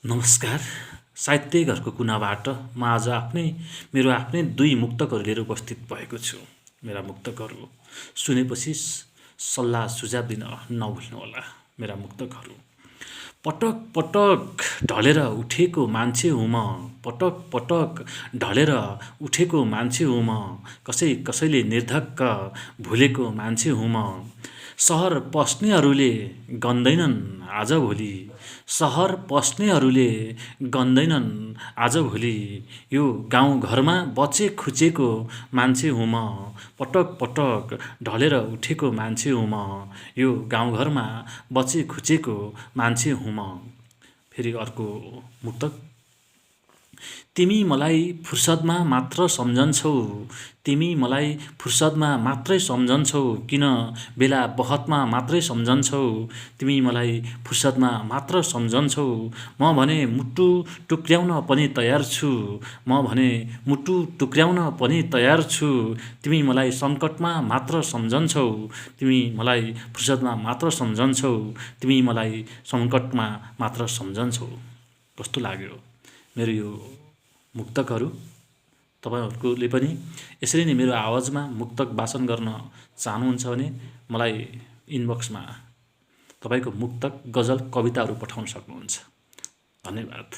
नमस्कार। साहित्य घरको कुनाबाट म आज मेरो आफ्नै दुई मुक्तकहरू लिएर उपस्थित भएको छु। मेरा मुक्तकहरू सुनेपछि सल्लाह सुझाव दिन नभुल्नुहोला। मेरा मुक्तकहरू पटक पटक ढलेर उठेको मान्छे हुँ म, पटक पटक ढलेर उठेको मान्छे हुँ म, कसैले निर्धक्क भुलेको मान्छे हुँ म। सहर पस्नेहरूले गन्दैनन् आजभोलि, सहर पस्नेहरूले गन्दैनन् आजभोलि, यो गाउँघरमा बचे खुचेको मान्छे हुँ म, पटक पटक ढलेर उठेको मान्छे हुँ म, यो गाउँघरमा बचे खुचेको मान्छे हुँ म। फेरि अर्को मुक्तक। तिमी मलाई फुर्सदमा मात्र सम्झन्छौ, तिमी मलाई फुर्सदमा मात्रै सम्झन्छौ, किन बेला बखतमा मात्रै सम्झन्छौ, तिमी मलाई फुर्सदमा मात्र सम्झन्छौ, म भने मुटु टुक्र्याउन पनि तयार छु, म भने मुटु टुक्र्याउन पनि तयार छु, तिमी मलाई सङ्कटमा मात्र सम्झन्छौ, तिमी मलाई फुर्सदमा मात्र सम्झन्छौ, तिमी मलाई सङ्कटमा मात्र सम्झन्छौ। कस्तो लाग्यो मेरो यो मुक्तकहरू? तपाईँहरूले पनि यसरी नै मेरो आवाजमा मुक्तक वाचन गर्न चाहनुहुन्छ भने मलाई इनबक्समा तपाईँको मुक्तक, गजल, कविताहरू पठाउन सक्नुहुन्छ। धन्यवाद।